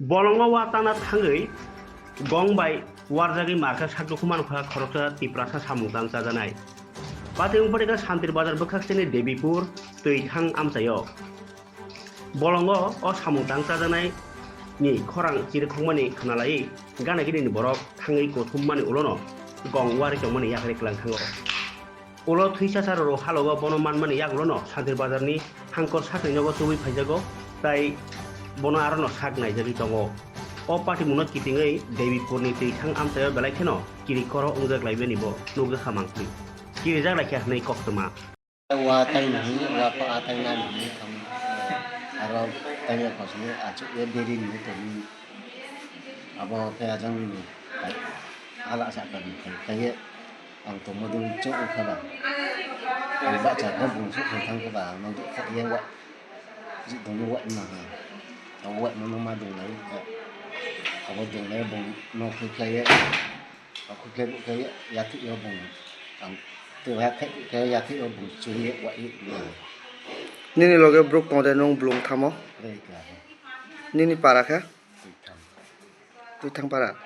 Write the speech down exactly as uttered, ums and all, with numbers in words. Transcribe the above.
Bolongo wa tana thangwi gong bai warjagwi markha sakdukhumano kha khoroksa Tiprasa samung tang chajanai. Patwi wngphaikha Santir Bazar bwkhaksini Debipur twi thang amchaio. Bolongo o samung tang chajanai ni khorang chirikhokmani khnalaiwi gana gini ni borok thangwi kothummani ulono gong wari tongmani yakarwi kwlang thango. Ulo thwisa charoro halogo bono manmani yagulono Santir Bazarni hangkor sakni nogo tubui phaijago, tai bono arono sak naijagwi tongo. O patimungno kitingwi Debipurni twi thang amchaio belai kheno kiri koro wngjak laibani bo nukjakha mangpli. Kirijak laikha hwnwi koktwma. Wa tai nani, wa pa a tai nani hwnwi thang. Aro tai ya kosni achuk ya deri ni toni. Abo khe ajang ni ala sa ka ni kai kai ye. Ang to model chok kha ba. Ang ba cha ko bung chok khai thang kha ba, ang nang kha ye wa. Ji dong wa ma ha. Ang wa ma ma dong lai. Abo dong lai bung no khai khai ye. Ang khuklai bo khe yathik yo bung. Ang to ha khai khai yathik yo bung churi wa i. Nini loge bruk tong de nung blung thamo? Rei ka. Nini para kha? Twi thang. Twi thang para.